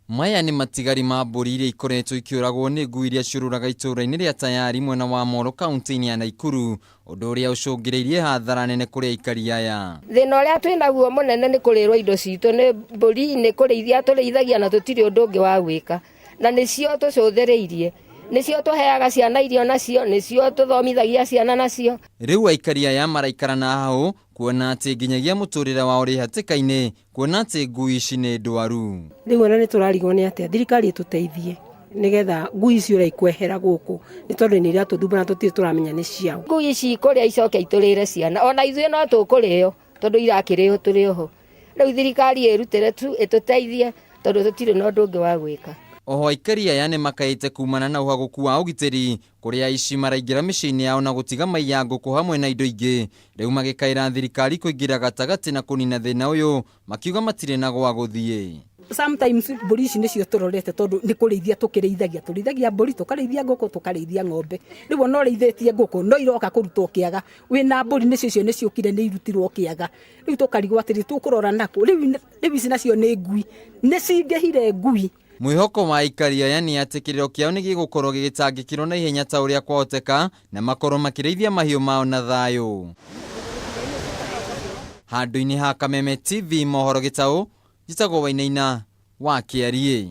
Maya nĩ matigari ma mbũri iria ikoretwo ikĩũragwo nĩ ngui iria ciũrũraga itũũra-inĩ rĩa Tayari mwena wa Molo kaunti-inĩ ya Naikuru, ũndũ ũrĩa ũcũngĩrĩirie hathara nene kũrĩ aikari aya. Thĩna ũrĩa twĩ naguo mũnene nĩ kũrĩrwo indo citũ nĩ mbũri, nĩ kũrĩithia tũrĩithagia na tũtirĩ ũndũ ũngĩ wa gwĩka, na nĩcio tũcũthĩrĩirie, nĩcio tũheaga ciana irio nacio, nĩcio tũthomithagia ciana nacio. Rĩu aikari aya maraikara na hahũ kuona atĩ nginyagia mũtũrĩre wao ũrĩ hatĩka-inĩ kuona atĩ ngui ici nĩ ndwaru. Rĩu ona nĩ tũrarigwo nĩ atĩa thirikari ĩtũteithie nĩgetha ngui ici ũrĩa ikwehera gũkũ nĩ tondũ nĩ iratũthumbũra na tũtirĩ tũramenya nĩ ciaũ. Ngui ici ikũrĩa icoke itũrĩre ciana, ona ithuĩ no tũkũrĩo tondũ irakĩrĩo tũrĩ oho. Rĩu thirikari ĩrutĩre tu ĩtũteithie tondũ tũtirĩ na ũndũ ũngĩ wa gwĩka. Oho aikari aya nĩ makaĩte kumana na ũhagũku wa ũgitĩri kũrĩa aici maraingĩra mĩciĩ-inĩ yao na gũtiga maiya ngũkũ hamwe na indo ingĩ. Rĩu magĩkaĩra thirikari kũingĩra gatagatĩ na kũnina thĩna ũyũ, makiuga matirĩ na gwa gũthiĩ. Sometimes mbũri ici nĩcio tũrorete tondũ nĩ kũrĩithia tũkĩrĩithagia, tũrĩithagia mbũri, tũkarĩithia ngũkũ, tũkarĩithia ng'ombe. Rĩu ona ũrĩithĩtie ngũkũ no iroka kũrutwo kĩaga, wĩna mbũri nĩcio icio nĩciũkire nĩ irutirwo kĩaga. Rĩu tũkarigwo atĩrĩ tũkũrora nakũ, rĩu ici nacio nĩ ngui, nĩ cingĩhire ngui. Mwĩhoko wa aikari aya nĩ atĩ kĩrĩro kĩao nĩ gĩgũkorwo gĩgĩtangĩkĩrwo na ihenya ta ũrĩa kwahoteka na makorwo makĩrĩithia mahiũ mao na thayũ. Handũ-inĩ ha Kameme TV mohoro gĩtaũ, njĩtagwo Wainaina wa Kĩariĩ.